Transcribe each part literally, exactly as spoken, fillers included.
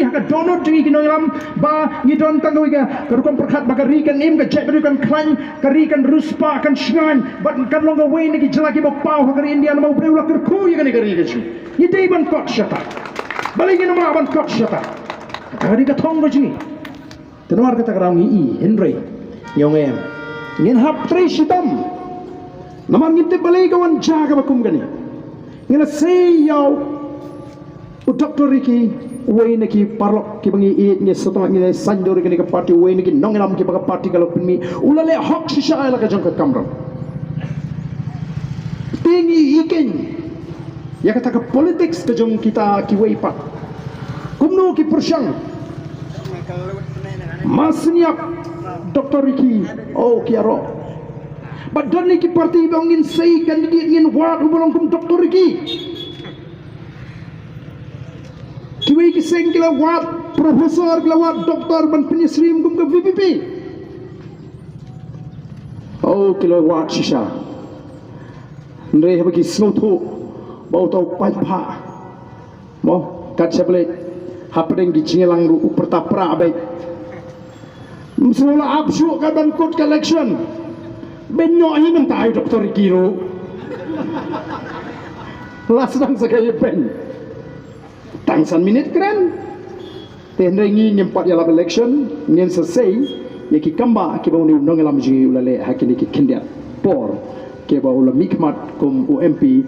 ha ka dohnud jong ngi ki nongïalam ba ngi don tang kawei ka, ka rukom pyrkhat ba ka ri kan im, ka jaitbynriew kan khlaiñ, ka ri kan riewspah, kan shngaiñ bad kan long kawei na ki jylla kiba paw ha ka ri India namar u briew u la kyrkhu ïa kane ka ri ka jong ngi. Ngi dei ban kot shata. Balei ngim lah ban kot shata? Ka ri ka thong ka jong ngi. Te namar kata ka daw ngi i, hynrei ngi ong em, ngin hap trei shitom. Namar ngim tip balei ka wan jia kaba kum kane. Ngi la sei ïa u Doctor Ricky, uwei na ki paralok kiba ngi ïeit, ngi sngewthuh, ngi la saiñdur ïa kane ka party, uwei na ki nongïalam kiba ka party ka la pynmih, u la leh hok shisha ïa la ka jong ka kamram. Te ngi i keiñ ïa kata ka politics ka jong kita kiwei pat. Kumno ki pyrshang, Masniap, Doctor Ricky, oh, ki ïaroh. Bad don ne ki party ba ngin sei candidate, ngin wad uba long kum Doctor Ricky. Kiwei ki seng ki la wad professor, ki la wad doctor ban pynïasyriem kum ka V P P. Oh, ki la wad shisha. Hynrei haba ki sngewthuh ba uta u paidbah, mo, kat sha Blei, hapdeng ki jingïalang ruh u pyrta pra beit. Ym sngewlah ap shuh kat ban kut ka election. Beiñ noh hi mynta ïa u Doctor Ricky ruh. La sdang sa ka ïa beiñ. Tang san minit kren. Te hynrei ngi ngim pat ïalap election, ngin sa sei ïa ki kambah kiba une u nongïalam jong ngi u la leh ha kine ki khyndiat por kiba u la mihkhmat kum u M P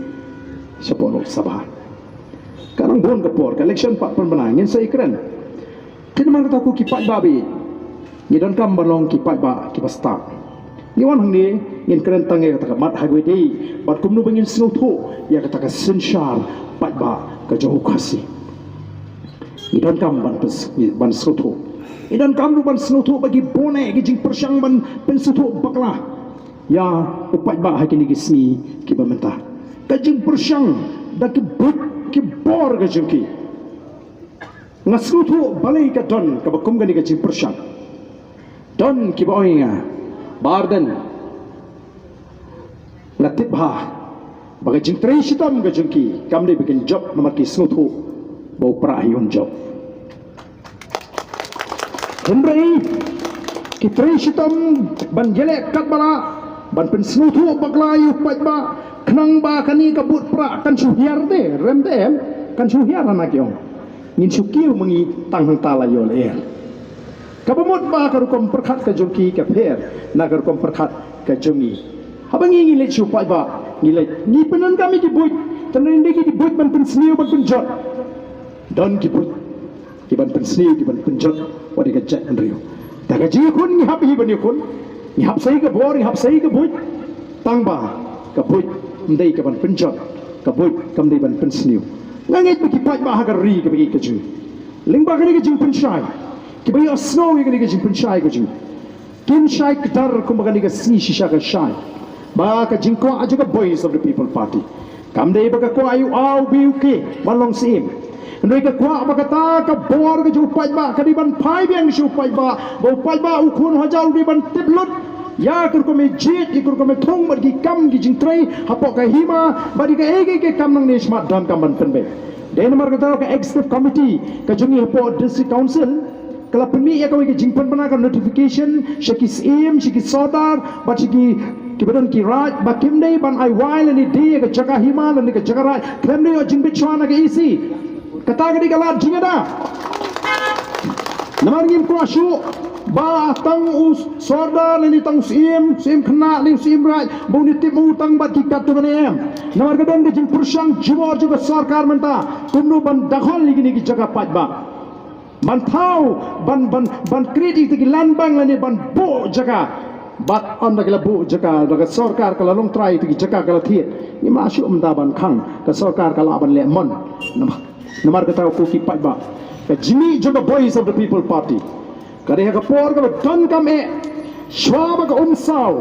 shapoh Lok Sabha. Ka nang bun ka por, ka election pat pynbna, ngin sa ïakren. Te namar kata ko ki paidbah ba ïeit, ngi donkam ban long ki paidbah kiba stad. Ngi wan hangne ngin kren tang ïa kata ka mat ha kawei de, bad kumno ba ngin sngewthuh ïa kata ka synshar paidbah ka jong u Khasi. Ngi donkam ban pys-, ban sngewthuh. Ngi donkam ruh ban sngewthuh ba ki bun eh ki jingpyrshang ban pynsngewthuh bakla ïa u paidbah ha kine ki sngi kiba mynta. Ka jingpyrshang da ki buit ki bor ka jong ki. Nga sngewthuh balei ka don kaba kum kane ka jingpyrshang. Don kiba ong ïa nga, Bah Ardent, nga tip bha ba ka jingtrei shitom ka jong ki kam dei ba kin jop namar ki sngewthuh ba u Prah hi un jop. Hynrei ki trei shitom ban ïaleh katba lah, ban pynsngewthuh bakla ïa u paidbah, khnang ba kane ka vote Prah kan shu hiar te, rem te em, kan shu hiar, hana ki ong. Ngin shu kiew ma ngi tang hangta la ïoh lyer. Kaba mut ba ka rukom pyrkhat ka jong ki ka pher na ka rukom pyrkhat ka jong ngi. Haba ngi, ngi leit sha u paidbah, ngi leit, ngi pyndonkam ïa ki buit, tang ngi dei ki buit ban pynsniew, ban pynjot. Don ki buit ki ban pynsniew, ki ban pynjot wat ïa ka jaitbynriew. Da ka jingïakhun ngi hap hi ban ïakhun, ngi hap sa ïa ka bor, ngi hap sa ïa ka buit. Tang ba ka buit ym dei ka ban pynjot, ka buit kam dei ban pynsniew. Nga ngeit ba ki paidbah ha ka ri kaba ïeit ka jong ngi, lyngba kane ka jingpynshai, kiba ïohsngew ïa kane ka jingpynshai ka jong ngi, kin shai kdar kumba kane ka sngi shisha ka shai, ba ka jingkwah jong ka Voice of the People Party kam dei ba ka kwah ïa u A, u B, u K ban long Syiem. Hynrei ka kwah ba kata ka bor ka jong u paidbah ka dei ban phai biang sha u paidbah, ba u paidbah, u khun u hajar u dei ban tip lut ïa ka rukom ïa jied, ïa ka rukom ïa thung bad ki kam ki jingtrei hapoh ka hima bad ïa kaei kaei ka kam nangne shakhmat donkam ban pynbeit. Dei namar kata ka Executive Committee ka jong ngi hapoh District Council ka la pynmih ïa kawei ka jingpynbna ka notification sha ki Syiem, sha ki Sordar bad sha ki, kiba don ki Raid, ba kim dei ban ai wai lane die ïa ka jaka hima lane ka jaka raid khlem da ïoh jingbit shuwa na ka E C. Kata ka dei ka lad jingïada. Namar ngim kwah shuh ba tang u Sordar lane tang u Syiem, Syiem Khynnah lane u Syiem Raid, ba un ïatip ma u tang bad ki katto katne, em. Namar ka don ka jingpyrshang jubor jong ka sorkar mynta kumno ban dakhol ïa kine ki jaka paidbah. Ban thaw, ban, ban, ban create ïa kita ki land bank lane ban buh jaka. Bad ynda ki la buh jaka, da ka sorkar ka la long trai, kita ki jaka ka la thied, ngim lah shuh mynta ban khang, ka sorkar ka lah ban leh mon. Namar, namar kata ko ki paidbah, ka jingmih jong ka Voice of the People Party ka dei ha ka por kaba donkam eh, shuwa ba ka umsaw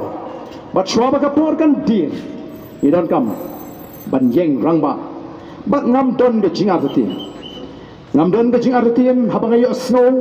bad shuwa ba ka por kan dier, ngi donkam ban ïeng rangbah. Bad ngam don ka jingartatien. Ngam don ka jingartatien haba nga ïohsngew